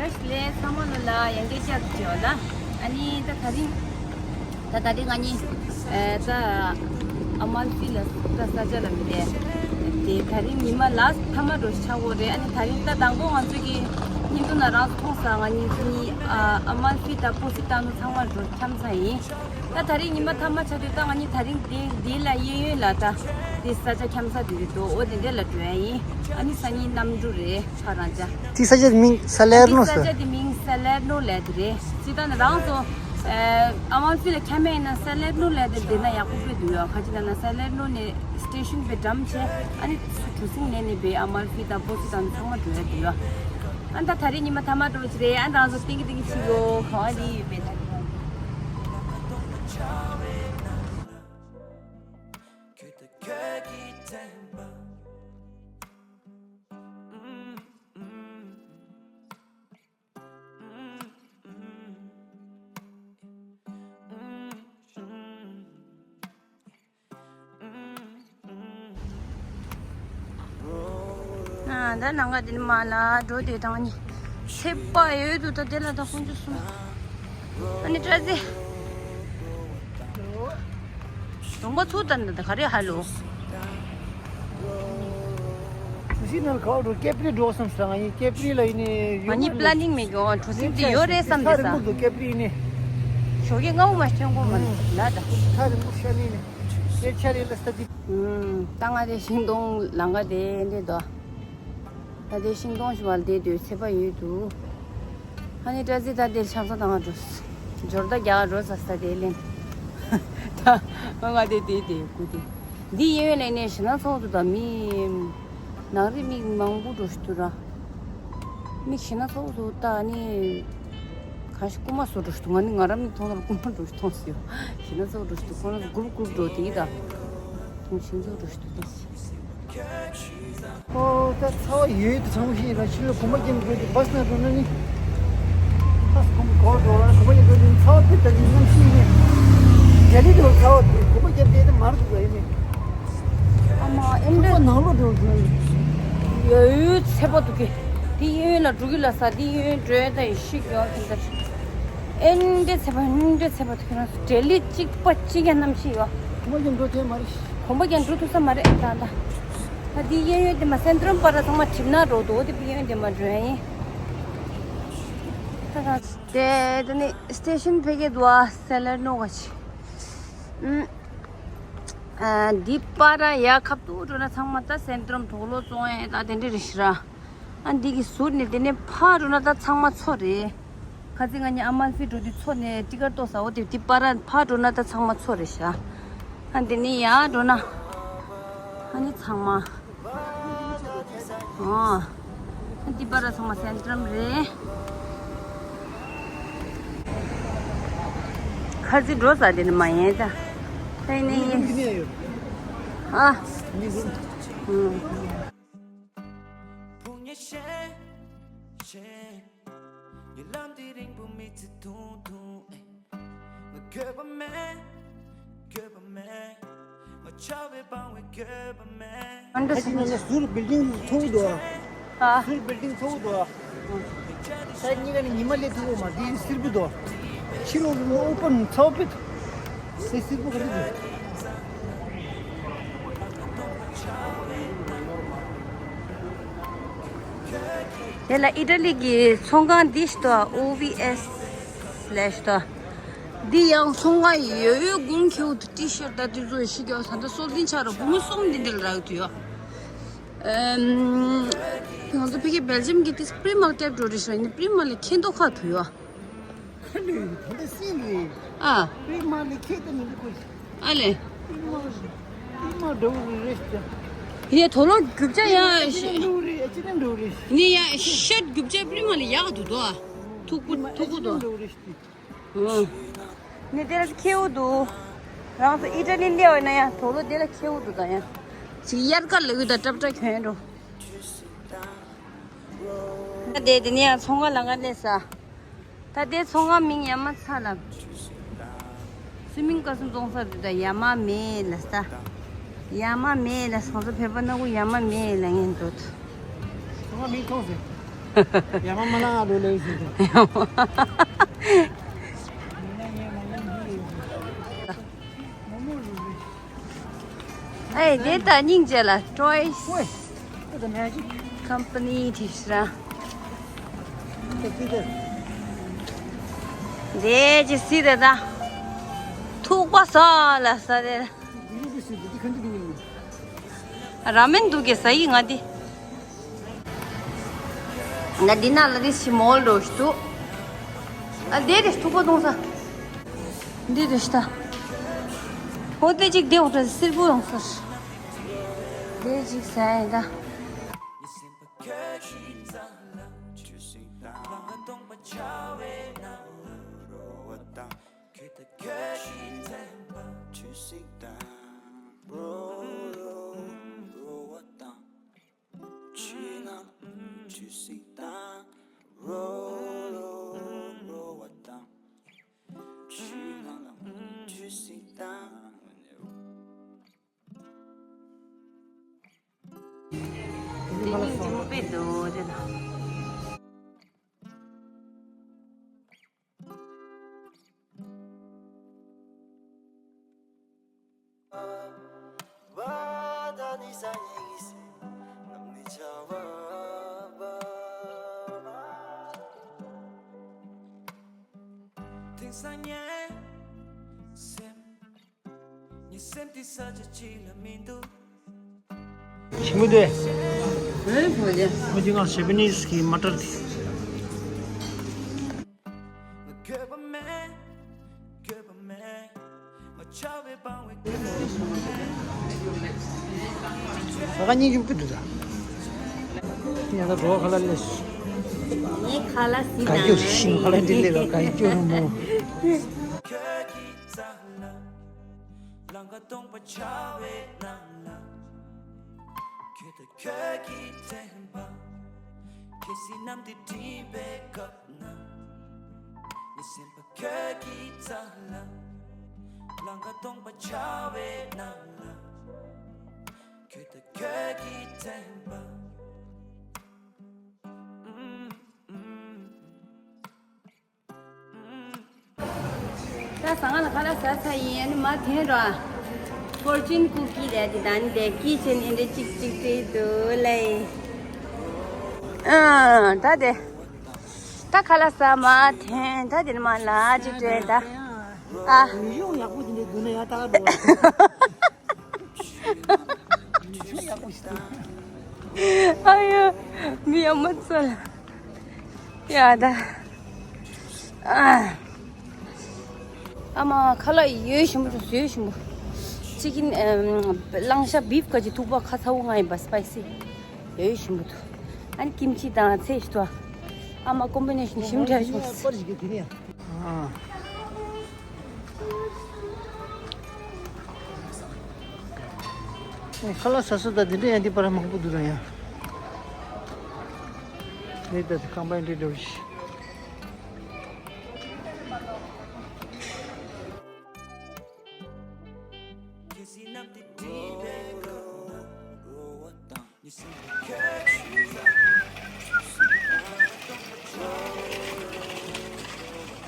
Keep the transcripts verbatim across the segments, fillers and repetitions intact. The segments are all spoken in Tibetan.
ལས་ཚང་མ་ལོ་ལ་ཡང་བསྐྱར་བསྐྱར་དུ་བྱེད་པ་ལ། ཨ་ནི་ད་དེ་རིང་། ད་དེ་རིང་ང་གཉིས། ཨ་ད་ཨ་མལ་ཕི་ལ་ད་ས་ཆ་ལ་མི་བསྡད། དེ་དེ་རིང་ཉི་མ་ལ་མཐའ་མ་འགྲོ་ཆགས་པོ་རེད། ཨ་ནི་དེ་རིང་ད་དང་པོ་ང་ཚོ་གི་བརྙན་ཐུང་ནང་རང་ཚོ་མཐོང་ས། ང་གཉིས་གཉིས་ཨ་ཨ་མལ་ཕི་དང་པོ་སི་ཏང་ནུ་ཚང་མ་འགྲོ་འཁྱམ་ས་ཡིན། ད་དེ་རིང་ཉི་མ་མཐའ་མ་ཆགས་དུས་ད་ང་གཉིས་དེ་རིང་དེ་དེ་ལ་གཡས་གཡོན་ལ་ད་དེ་ས་ཆ་འཁྱམ་ས་དེ་རེད་འདུག་འོ་དེ་འདྲ་ལ་འགྲོ་ཡ་ཡིན། ཨ་ནི་སང་ཉིན་གནམ་གྲུ་རེད། ཁ་རང་ཅག་དེ་ས་ཆ་མིང་ས་ལེར་ནོ་ཟེར། ས་ཆ་དེ་མིང་ས་ལེར་ནོ་ལབ་དེ་རེད། ཅི་ད་ནི་རང་ཚོ་ཨ་མལ་ཕི་ལ་འཁྱམ་མེད་ན་ས་ལེར་ནོ་ལབ་དེ་བསྡད་ན་ཡག་པོ་དཔེ་འདུག་ཡ། ཁ་ཅིག་ན་ན་ས་ལེར་ནོ་ནས་སི་ཊེ་ཤན་པའི་འགྲམ་བྱས། ཨ་ནི་གྲུ་གཟིངས་ལེན་ནས་པའི་ཨ་མལ་ཕི་དང་པོ་སི་ཏང་ཚང་མ་འགྲོ་ཡ་འདུག་ཡ། ཨ་ད་དེ་རིང་ཉི་མ་མཐའ་མ་འགྲོ་ཅི་རེད། ཨ་རང་ཚོ་ཏིང་གི་ཏིང་གི་ཕྱིན་ཡོ། ག་བ་ལི་ཡོད་པའི་ད། ཨ་ད་ནང་ག་དེ་ནི་མ་ལ་འགྲོ་དེ་དང་ནི་ཚེ་པ་ཡོད་དུ་ད་དེ་ལ་ད་ཁོང་ཚོ་སོང་། ཨ་ནི་བཀྲ་ཤིས། ལུང་པ་ཚུར་ལྟ་ན་ད་ག་རེ་ཧ་ལོ། གྲུ་གཟིངས་ནང་ཁ་འགྲོ། ཀེ་པི་རི་འགྲོ་བསམ་ཟེར། ང་ཡིན་ཀེ་པི་རི་ལ་ཡིན་ནི་ཡོད། ང་གཉིས་པི་ལ་ནིང་མེད་ཀྱང་གྲུ་གཟིངས་དེ་ཡོད་རེད་བསམ་དེ་ས། རིང་པོ་འདུག་ཀེ་པི་རི་ནི། ཞོགས་ཀས་སྔ་པོ་མ་ཐོན་གོ་མ་ལ་ད། ས་རིང་པོ་ཤ་ནི་ནི། དེ་ཆ་རེ་ལ་ས་དེ། ད་ང་དེ་ཤིང་སྡོང་ལང་ག་དེ་འདི་དོ། ད་དེ་ཤིང་སྡོང་ཞིག་བལ་དེ་དུས་ཚེ་པ་ཡོད་དུ། ཨ་ནི་བཀྲ་ཤིས་ད་དེ་ཆབ་ས་དང་འགྲོ། འབྱོར་ད་རྒྱ་གར་འགྲོ་ས་ས་དེ་ལེན། ད་ང་དེ་དེ་དེ་སྐུ་དེ། འདི་གཡས་གཡོན་ལ་ནས་ཞེ་ན་ཚོགས་འདུ་དང་མི། ནང་རི་མི་མང་པོ་འགྲོ་ཞུ་དུ་ར། མི་ཞེ་ན་ཚོགས་འདུ་ད་ནི། གང་ཞིག་རྐུ་མ་བཟོ་འགྲོ་ཞུ་དུ། ང་ནི་ང་རང་མི་མཐོང་ན་རྐུ་མ་འགྲོ་ཞུ་མཐོང་སྲིད་ཡོ། ཞེ་ན་ཚོགས་འགྲོ་ཞུ་དུ་ཁོ་ན་གུར་གུར་འགྲོ་དེ་ད། ཁོང་ཞིང་ཚོགས་འགྲོ་ཞུ་དུ་དེ། ཨོ་ད་ཚ་བ་ཡོད་དུ་ཚང་མ་ཤེས་ར། ཕྱི་ལོ་གོམ་པ་རྒྱབ་འགྲོ་དུས་བྷ་སི་ནང་འགྲོ་ན་ནི། ཨ་གོམ་གོར་འགྲོ་ར་གོམ་པ་རྒྱབ་འགྲོ་དུས་ཚ་བ་ཕེབས་ད་དུས་གནམ་གཤིས་ནི། རྒྱ་ལི་འགྲོ་ཚ་བ་དུས་གོམ་པ་རྒྱབ་བསྡད་ད་མར་འདུག་ག་ཡིན་ནི། ཨ་མ་ཨེམ་ཁོ་རེད། ནང་ལོགས་འགྲོ་འགྲོ་ཡོད་ཚེ་པ་འདུག་གི། དེ་གཡས་གཡོན་ལ་འགྲོ་གི་ལ་ས་དེ་གཡས་གཡོན་འགྲོ་ཡ་ད་ཡི་ཤི་གི་ཡོང་གི་ད། ཨེ་འདྲས་ཚེ་པ་ཨེ་འདྲས་ཚེ་པ་དུ་ཁྱོད་རང་ཚོ་འབྲེལ་ལི་གཅིག་པ་གཅིག་ཡང་གནམ་གཤིས་ཡོད། གོམ་པ་རྒྱབ་འགྲོ་ཐུབ་ས་མ་རེད། གོམ་པ་རྒྱབ་འགྲོ་ཐུབ་ས་མ་རེད་ད་ད། ད་འདི་གཡས་གཡོན་དེ་མ་སེན་ཏྲམ་པ་ར་ཚང་མ་གྲིབ་ནག་འགྲོ་འདུག་དེ་གཡས་གཡོན་དེ་མ་འགྲོ་ཡ་ཡིན། ད་ད་དེ་དེ་ནི་སི་ཊེ་ཤན་ཕ་གི་འདུག་ཨ་སེ་ལེར་ནོ་ག་ཆི། ཨུམ། ཨ་འདི་པ་ར་ཡ་ཁབ་ཏུ་འགྲོ་ན་ཚང་མ་ད་སེན་ཏྲམ་དོག་ལོ་བཙོང་ཡ་ད་དེ་འདྲ་རེད་ཤི་ར། ཨ་འདི་གི་ཟུར་ནས་དེ་ནས་ཕར་འགྲོ་ན་ད་ཚང་མ་མཚོ་རེད། ཁ་ཚིག་ང་གཉིས་ཨ་མལ་ཕི་འགྲོ་དུས་མཚོ་ནས་ཊི་ཀར་ཏོག་ཟ་འོ་དེ་དེ་པར་ཕར་འགྲོ་ན་ད་ཚང་མ་མཚོ་རེད་ཤག་ཨ་འདི་ནས་ཡར་འགྲོ་ན་ཨ་ནི་ཚང་མ་ཨ་འདི་པར་ཚང་མ་སེན་ཏྲམ་རེད། ཁ་ཚིག་འགྲོ་ས་དེ་ནས་མ་ཡིན་ད། ད་ཡིན་ནི་ཡིན། ཨ། ཕུང་ཉེ་ཤེས་ཤེས། ཉི་ལམ་དེ་རིང་པོ་མི་ཚེ་ཐུང་ཐུང་ཨེ། ང་འགྱོད་པ་མེད། འགྱོད་པ་མེད། ང་ཆ་བའི་བང་བའི་འགྱོད་པ་མེད། ཨ་འདྲ་ཨ་ཅི་ན་ན་ཟུར་བིལ་ཌིང་མཐོ་བོ་འདུག་ཨ། ཨ། ཟུར་བིལ་ཌིང་མཐོ་བོ་འདུག་ཨ། ས་གཉིས་ཀ་ནི་ཉི་མ་སླེབས་ཐུབ་པོ་མ་དེ་སེར་པོ་འདུག་ཕྱི་ལོགས་ལ་ཨོ་པན་ཚ་བོ་པེ་འདུག་སེ་སེར་པོ་ག་རེ་འདུག་དེ་ལ་ཨི་ཊ་ལི་གི་ཚོང་ཁང་འདི་ཞིག་ཏོ། ཨོ་ཝི་ཨེས་ལས་ཞིག་ཏོ། འདི་ཡང་ཚོང་ཁང་ཡོད་ཡོད་དགུང་ཁེའུ་དུ་ཊི་ཤར་ད་དུས་ཚོད་ཞིག་ཡོད་ས་ད་སོ་འཛིན་ཆ་ར་བུ་མོ་གསུམ་འདི་འདྲ་ལ་རག་དུ་ཡོད། ཨམ། ང་ཚོ་ཕ་གི་སྦེལ་ཇམ་གི་ཏིས་པྲི་མལ་ཊེབ་འགྲོ་རེ་ཞོ་ཡིན་པྲི་མལ་ལ་ཁེ་མདོ་ཁ་དུ་ཡོད། ཁ་ལུས་ད་ལྟ་སྲིད་རེད། ཨ། པྲི་མལ་ལ་ཁེ་ད་མི་འདུག་གོ་ཨ་ལེ། པྲི་མལ་པྲི་མལ་འགྲོ་རེ་རེ་ཞིག་ཡ་དོ་ལོ་རྒྱུག་ཆ་ཡ་ཨ་ཅི་ནས་འགྲོ་རེ་ཨ་ཅི་ནས་འགྲོ་རེ་ནི་ཡ་ཤད་རྒྱུག་ཆ་པྲི་མལ་ལ་ཡག་དུ་དོ། ཐུག་པོ་ཐུག་པོ་དོ། འགྲོ་རེ་ཞིག་ཨོ། ནི་དེ་ལ་ཁེའུ་འདུག་རང་ཚོ་ཨི་ཊ་ལི་སླེབས་པ་ན་ཡང་དོག་ལོ་དེ་ལ་ཁེའུ་འདུག་ད་ཡང་། ཅིག་དབྱར་ཁ་ལ་གུ་ད་ཏྲབ་ཏྲ་གྱོན་འགྲོ། ད་དེ་དེ་ནས་ཡང་ཚོང་ཁང་ལ་ང་སླེབས་ས། ད་དེ་ཚོང་ཁང་མིང་ཡ་མ་ཚ་ལ། སུ་མིང་བཀའ་སྲུང་བཙོང་ས་འདུག་ད་ཡ་མ་མེ་ལ་ས། ཡ་མ་མེ་ལ་སོང་ས་ཕེབས་པ་ན་གུ་ཡ་མ་མེ་ལ་ངན་འདུག་ཚོང་ཁང་མིང་མཐོང་ཟེར། ཡ་མ་མ་ལ་ང་ལོ་ལེ་ཟིན། ཨེ་དེ་ད་སྙིང་རྗེ་ལ་ཀྲོའི་སི་ཀམ་པ་ནི་དེ་ཤི་ར། དེ་ཅི་སི་དེ་ད་ཐུག་པ་ས་ལ་ས་དེ། ར་མེན་འདུག་གེ་ཟ་ཡི་ང་འདི། ང་འདི་ན་ལ་རིས་ཤི་མོལ་འགྲོ་ཞུ། ཨ་འདི་རེད་ཐུག་པ་གཏོང་ས། འདི་རེད་ཤི་ད། ཧོ་དེ་ཅིག་དེ་འོ་ཏྲ་སིར་པོ་ཡོང་ས། འདི་ཅིག་ཟ་ཡི་ད། དེ་ནི་ཅི་མོ་པེ་དོ་དེ་ན། དེང་སང་ངའི་སེམས། ངའི་སེམས་འདི་ས་ཆ་གཅིག་ལ་མི་འདུག་ཞི་མོ་དེ། ཨེ་ཞི་མོ་དེ། མོ་དེ་ང་ཞེ་པི་ནིས་ཀྱི་མ་ཏར་དེ། ས་ག་གཉིས་ཀྱི་ཀུ་འདུག་ད། ཡང་ད་འགྲོ་ཁ་ལ་ལས། ངའི་ཁ་ལ་སི་ག་ཡོད་ཤིང་ཁ་ལ་འདི་ལས་ལ་ག་ཡོད་མོ། ལང་ཀ་སྟོང་པ་བྱ་བའི་ནང་ལ། ཁྱོད་དང་ཁྱོད་ཀྱི་དྲན་པ། ཁྱེད་སྲིད་ནམ་དུ་འགྲིམ་པའི་སྐབས་ན། ངའི་སེམས་པ་ཁྱོད་ཀྱི་རྩ་ལ། ལང་ཀ་སྟོང་པ་བྱ་བའི་ནང་ལ། ཁྱོད་དང་ཁྱོད་ཀྱི་དྲན་པ། ད་ཟ་ང་ལ་ཁ་ལག་ཟ་ཚར་ཡིན། ཨ་ནི་མ་དེ་ར་ཕོར་ཅུན་ཀུ་ཀི་རེད། དེ་ད་ནི་དེ་ཀི་ཆེན་ཨིན་རེ་ཅིག་ཅིག་སྤྲད་འདུག་ལེ། ཨ་ད་དེ་ད་ཁ་ལག་ཟ་མ་དེ་ད་དེ་ནི་མ་ལ་ཅིག་སྤྲད་ད། ཨ་མི་ཡོང་ཡག་པོ་དེ་འདྲ་འདུག་ན་ཡ་ད་འགྲོ་བ། ཨ་ཡ་མི་ཡ་མ་ཚོ་ལ། ཡ་ད། ཨ་མ་ཁ་ལག་ཡོད་ཞིམ་པོ་བྱུང་། ཡོད་ཞིམ་པོ། ཅི་ཀིན་ཨམ་གླང་ཤ་བིབ་ཀ་ཅི་ཐུག་པ་ཁ་ཚ་བོ་ང་ཡིན་པ་སི་པའི་སི། ཡོད་ཞིམ་པོ་འདུག་ཨ་ནི་ཀིམ་ཅི་དང་ཚལ་ཞིག་ཏུ། ཨ་མ་ཀོམ་བི་ནེ་ཤན་ཞིམ་དྲགས་བྱུང་། ཨ། ཁ་ལག་ཟ་ས་ད་འདི་འདྲ་ཡང་འདི་པར་མང་པོ་འདུག་ད་ཡང་། འདི་ད་ཁང་པ་འདི་འདྲ་བོ་ཞིག་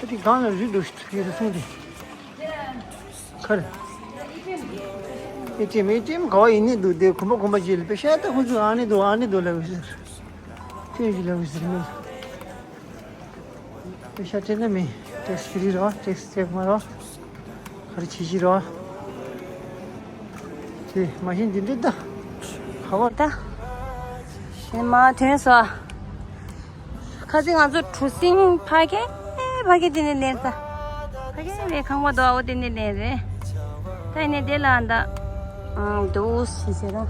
ཨ་དེ་གང་ལ་རི་འགྲོ་ཞིག་ཡོད་སོང་དེ། ཁར། ཨེ་ཊི་ཨེམ་ཨེ་ཊི་ཨེམ་ག་བ་ཡིན་ནི་འདུག་དེ་གོམ་པ་གོམ་པ་བྱས་ལ་པེ་ཤ་ད་ཁོ་ཚོ་ཨ་ནི་འདུག་ཨ་ནི་འདུག་ལབ་ཡོད་ཟེར། ཁྱོད་ཀྱིས་ལབ་ཡོད་ཟེར་མོད། པེ་ཤ་སྤྲད་ན་མིན། ཊེག་སི་ཕི་རི་རོ། ཊེག་སི་ཅེག་མ་རོ། ག་རེ་བྱེད་ཀྱི་རོ། དེ་མ་གཞི་འདི་འདྲ་ད། ག་བ་ད། ཞེ་མ་ཐོན་སོ། ཁ་སང་ང་ཚོ་གྲུ་གཟིངས་ཕ་གི་ཕ་གི་དེ་ནས་ལེན་ས། ཕ་གི་རེད་ཁང་པ་དོ་ཨོ་དེ་ནས་ལེན་རེད། ད་ཡིན་ནས་དེ་ལ་འདའ། ཨང་དོ་ཞེས་ཟེར་ར།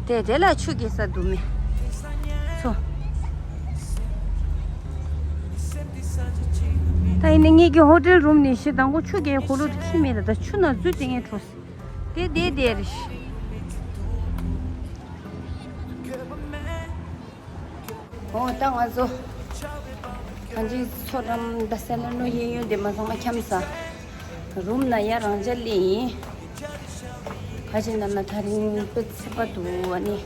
དེ་དེ་ལ་ཆུ་སྐྱེས་ས་འདུག་མེད། ཚོ། ད་ཡིན་ནས་ངེད་ཀྱི་ཧོ་ཊེལ་རུམ་ནས་ཤི་དང་པོ་ཆུ་སྐྱེས་ཁོ་ལོ་ཁྱི་མེད་ད་ད་ཆུ་ན་འཛུལ་དེ་ངས་འཕྲོ། དེ་དེ་དེ་རེད། འོ་ད་ང་ཚོ་གང་ཅི་ཚོ་རམ་ད་སེ་ལ་ནོ་ཡིན་ཡོད་དེ་མ་ཚང་མ་འཁྱམ་ས། རུམ་ན་ཡ་རང་འཇགས་ལི་ཡིན། ཁ་ཅིག་ན་ན་ཐ་རིང་པེ་ཚེ་པ་དུ་བ་ནི།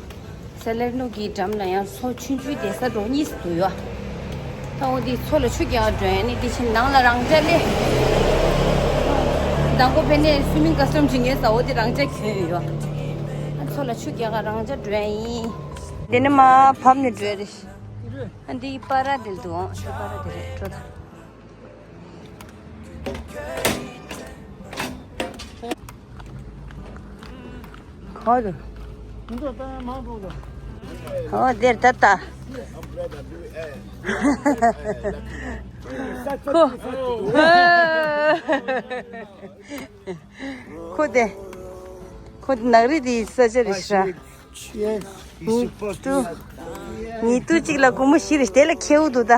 སེ་ལེ་ནུ་གི་འགྲམ་ལ་ཡང་མཚོ་ཆུང་ཆུང་དེ་ས་གྲོག་གཉིས་སུ་འདུག་ཡོད། ད་འོ་དེ་མཚོ་ལ་ཆུ་རྒྱག་འགྲོ་ཡ་ནི་དེ་ཕྱིན་ནང་ལ་རང་འཇགས་ལས། མདང་དགོང་ཕེབས་ནས་སུའི་མིང་ཀ་སི་ཊམ་བྱེད་མཁན་ས་འོ་དེ་རང་འཇགས་གྱོན་ཡོད། ཨ་མཚོ་ལ་ཆུ་རྒྱག་ག་རང་འཇགས་འགྲོ་ཡ་ཡིན། དེ་ནས་མར་བབས་ནས་འགྲོ་ཡ་རེད། ཨ་འདི་པ་ར་དེ་འདུག་ཨང་། འདི་པ་ར་དེ་རེད། འགྲོ་དང་། ཁོ་རེ། ཨོ་དེར་ད་ལྟ། ཁོ། ཁོ་དེ། ཁོ་དེ་ནག་རི་དེའི་ས་ཆ་རེད་ཤག Yes. ཉིས་སྟོང་། ཉིས་སྟོང་གཅིག་ལ་སྒོར་མོ་བཞི་རེད། དེ་ལ་ཁེའུ་འདུག་ད།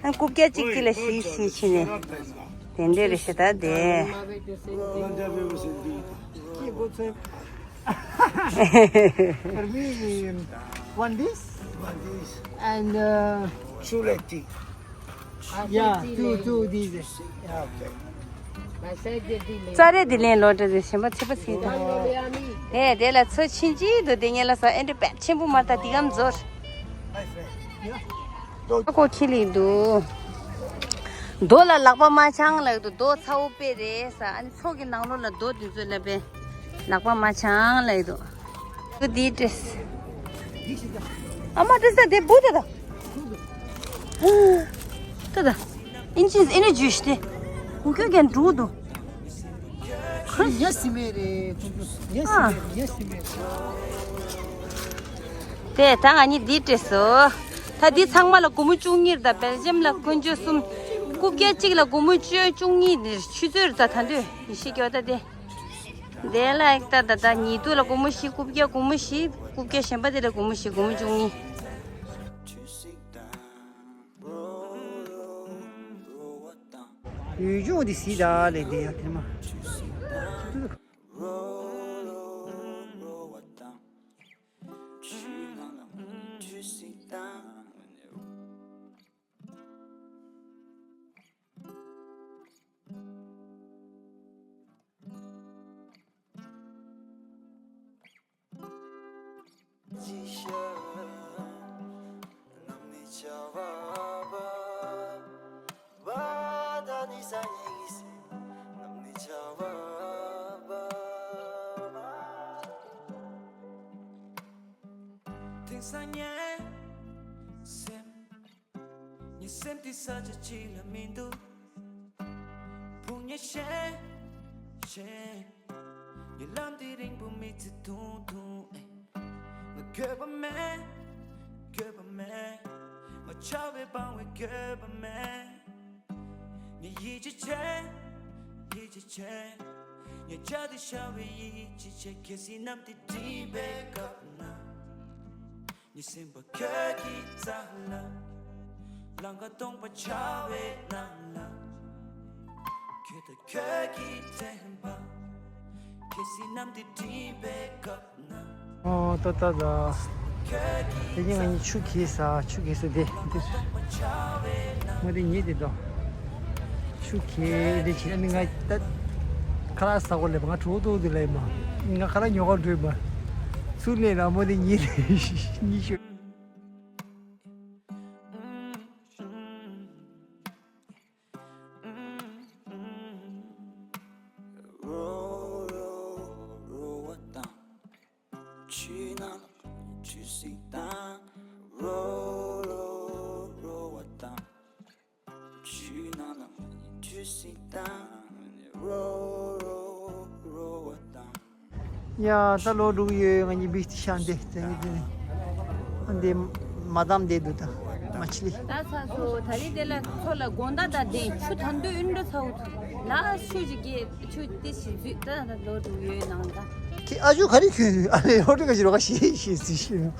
ཨ་རྐུབ་བཀྱག་གཅིག་གཅིག་ལ་བཞི་བཞི་བྱས་ནས། དེ་འདྲས་རེད་ཤག་ད་དེ། For me, one this and uh, Two red tea. Yeah, two, two these. Yeah, okay. ཙ་རེ་དེ་ལེན་ལོ་ཏྲ་དེ་ཞིམ་པ་ཚིག་པ་ཚིག་དང་། ཨེ་དེ་ལ་ཚོ་ཕྱིན་ཅི་འདུག་དེ་ཉེ་ལ་ས་ཨེ་འདྲ་པད་ཆེན་པོ་མ་ལྟ་དེ་གམ་ཛོར། ཨ་ཁོ་ཁྱི་ལི་འདུག་རྡོ་ལ་ལག་པ་མ་འཆང་ལབ་འདུག་རྡོ་ཚ་བོ་དཔེ་རེད་ས། ཨ་ནི་ཚོགས་ཀྱི་ནང་ལོགས་ལ་རྡོ་དེ་ཚོ་ལ་པས་ལག་པ་མ་འཆང་ལབ་འདུག་ཁོ་དེའི་ཏྲེས། ཨ་མ་ཏྲེས་ད་དེ་བུ་ད་ད། ད་ད། ཨིན་ཅིས་ཨེ་ནི་ཇུས་ཏེ། ཨུ་ཀྱོ་གན་འགྲོ་དུ། ཁོ་ཡ་སི་མེ་རེ། ཁོ་ཡ་སི་མེ་རེ། ཡ་སི་མེ་རེ། དེ་ད་ང་གཉིས་འདི་སྤྲད་སོ། ད་འདི་ཚང་མ་ལ་སྒོར་མོ་བཅུ་གཉིས་དང་སྦེལ་ཇམ་ལ་དཀོན་མཆོག་གསུམ། རྐུབ་བཀྱག་གཅིག་ལ་སྒོར་མོ་བཅུ་བཅུ་གཉིས་འདིར་ཆུ་ཚོད་ད་ད་འདོད་ཡི་ཤེས་སྐྱོ་ད་དེ། དེ་ལ་ཨེག་ད་ད་ད་ཉིས་སྟོང་ལ་སྒོར་མོ་བཞི། རྐུབ་བཀྱག་སྒོར་མོ་བཞི། རྐུབ་བཀྱག་གཞན་པ་དེ་ལ་སྒོར་མོ་བཞི། སྒོར་མོ་བཅུ་གཉིས། ཡུལ་ལྗོངས་འདི་གཟིགས་དང་ལས་འདི་ཡང་དེ་མ། དེང་སང་ངའི་སེམས། ངའི་སེམས་འདི་ས་ཆ་གཅིག་ལ་མི་འདུག་ཕུང་ཉེ་ཤེས་ཤེས། ངའི་ལམ་འདི་རིང་པོ་མི་ཚེ་ཐུང་ཐུང་ཨེ། ང་འགྱོད་པ་མེད། འགྱོད་པ་མེད། ང་ཆགས་པའི་སྤང་བའི་འགྱོད་པ་མེད། ངས་ཡིད་ཆེས་བྱེད། ཡིད་ཆེས་བྱེད། ངས་བྱ་དེ་ཤར་བའི་ཡིད་ཆེས་བྱེད། གལ་སྲིད་གནམ་དེ་སྒྲིབ་པའི་སྐབས་ན། ངའི་སེམས་པ་ཁྱོད་ཀྱི་རྩ་ལ། ལང་ཀ་སྟོང་པ་འཆར་བའི་ནང་ལ། ཁྱོད་དང་ཁྱོད་ཀྱི་དྲན་པ། གལ་སྲིད་གནམ་དེ་སྒྲིབ་པའི་སྐབས་ན། ཨོ་ཏོ་ཏ་ད། དེ་ཉིན་ང་གཉིས་ཆུ་འཁྱེར་ས། ཆུ་འཁྱེར་ས་དེ་འདིར། མོ་དེ་ཉིད་དེ་འགྲོ། ཆུ་འཁྱེར་དེ་བྱས་ནས་ང་ད་ཁ་ལག་ཟ་གོ་ལེ་བ། ང་གྲོགས་ཏོ་དེ་ལེ་མ། ང་ཁ་ལག་ཉོ་ག་འགྲོ་མ། ཚུར་ལེ་ལ་མོ་དེ་ཉིད་ཉིད་ཤོད། ཡ་ད་ལོ་དྲུག་ཡོད། ང་གཉིས་བིས་ཤ་འདི་བཙལ་གི་འདི་ནི། འདི་མ་དམ་བསྡད་འདུག་ད་མ་ཆི་ལི། ད་ཚ་སོ་ད་རིང་དེ་ལ་ཚོ་ལ་དགོང་དག་ད་དེ་ཆུ་ཐང་དུ་ཨིན་འགྲོ་ཚ་འུ་ཐུ་ལ་ཆུ་ཞིག་གི་ཆུ་དེ་ཞིག་འཛུད་ད་ད་ལོ་དྲུག་ཡོད་ནང་ད། ཁྱེད་ཨ་ཇོ་ག་རེ་ཁྱོད་ཨ་ལེ་ཧོ་ཏི་ག་ཞིག་རོགས་ཤེས་ཤེས་ཟི་ཤེས།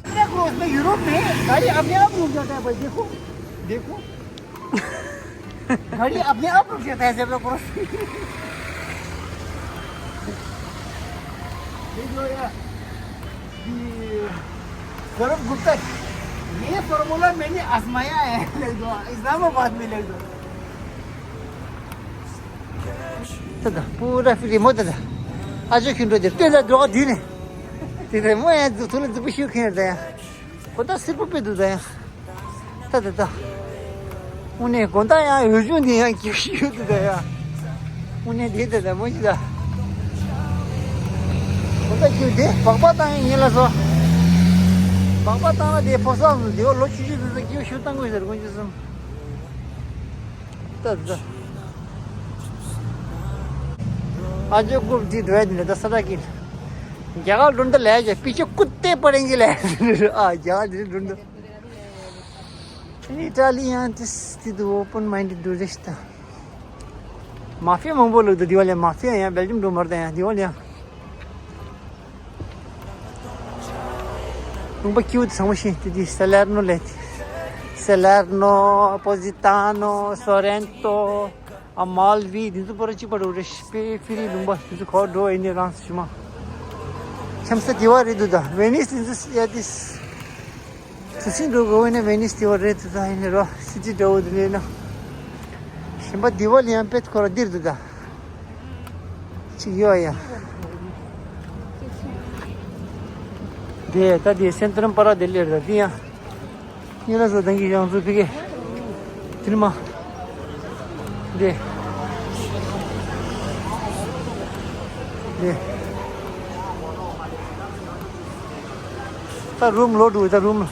मेरे क्रॉस में यूरोप में गाड़ी अपने आप रुक जाता है भाई। देखो, देखो। गाड़ी अपने आप रुक जाता है जेब्रा क्रॉस। ये जो यार, ये गौरव गुप्ता, ये फॉर्मूला मैंने आजमाया है। इस्लामाबाद में ले दो। ད་ད་པུ་ར་ཧྥི་རི་མོ་ད་ད། ཨ་ཇོ་ཁྱོད་འགྲོ་དེར་སྟོན་ལ་འགྲོ་ག་དུས་ནས། དེ་རེད་མོ་ཡ། ཐུགས་ལ་རྫིག་པོ་ཞུ་མཁན་རེད་ད་ཡ། གོ་ད་སིར་པོ་དཔེ་འདུག་ད་ཡ། ད་ད་ད། དངོས་གནས་དགོང་དག་ཡང་འོད་ཆུང་འདི་ཡང་སྐྱིད་ཤོས་འདུག་ད་ཡ། དངོས་གནས་དེ་ད་ད་མོ་ཞིག་ད། དགོང་དག་སྐྱིད་དེ་སྦག་སྦག་བཏང་ཡིན་ལ་སོ། སྦག་སྦག་བཏང་ལ་དེ་ཕོ་སོགས་འདི་བ་ལོ་ཆུང་ཆུང་འདུག་ད་སྐྱིད་ཤོས་བཏང་དགོས་ཟེར་དགོན་ཆུ་གསུམ། ད་ད། ཨ་ཇོ་ཀུབ་དེ་འགྲོ་ཡ་དེ་ད་ས་ད་ཀིན། རྒྱ་གར་འགྲོ་འདི་ལས་ཀྱི་པི་ཆ་ཀུ་ཏེ་པ་རེན་གི་ལས། ཨ་རྒྱ་གར་དེ་འགྲོ་འདི། ཨི་ཊ་ལི་ཡང་དེ་དེ་དུ་ཨོ་པན་མའིན་ཌི་ཌི་རེད་ཤི་ད། མ་ཧྥི་ཡ་མང་པོ་ལུག་ད་དེ་བ་ལས་མ་ཧྥི་ཡ་ཡང་བེལ་ཇམ་འགྲོ་མར་ད་ཡང་དེ་བ་ལས་ཡང་། ལུང་པ་སྐྱིད་པོ་དེ་ཚང་མ་ཤེས་དེ་དེ་སེ་ལེར་ནོ་ལས་དེ། སེ་ལེར་ནོ། པོ་ཛི་ཏཱ་ནོ། སོ་རེན་ཏོ། ཨ་མལ་བི་དེ་ཚོ་པོ་ར་གཅིག་པ་འགྲོ་རེད་ཤི་པེ་ཕི་རི་ལུང་པ་དེ་ཚོ་ག་པར་འགྲོ་ཡིན་ནི་རང་སུ་ཞུ་མ། ཁྱམས་ས་དེ་བ་རེད་འདུག་ད་ཝེ་ནིས་དེ་ཚོ་ཡ་དེ། སུ་སིན་འགྲོ་དགོས་ན་ཝེ་ནིས་དེ་བ་རེད་འདུག་ད་ཡིན་ནི་རོ་སི་ཏི་འདྲ་བོ་དེ་རེད་ན། གཞན་པ་དེ་བ་ལ་ཡང་དཔེ་ཁོ་ར་འདིར་འདུག་ད། ཅིག་ཡོད་ཡ། དེ་ད་དེ་སེན་ཏྲམ་པ་ར་དེ་ལེར་ད་དེ་ཡང་། ཉེ་ལ་སོ་དང་གི་ཡང་ཚུ་ཕི་གེ། དེ་ནི་མ། དེ། དེ། ད་རུམ་ལོ་འགྲོ་ད་རུམ།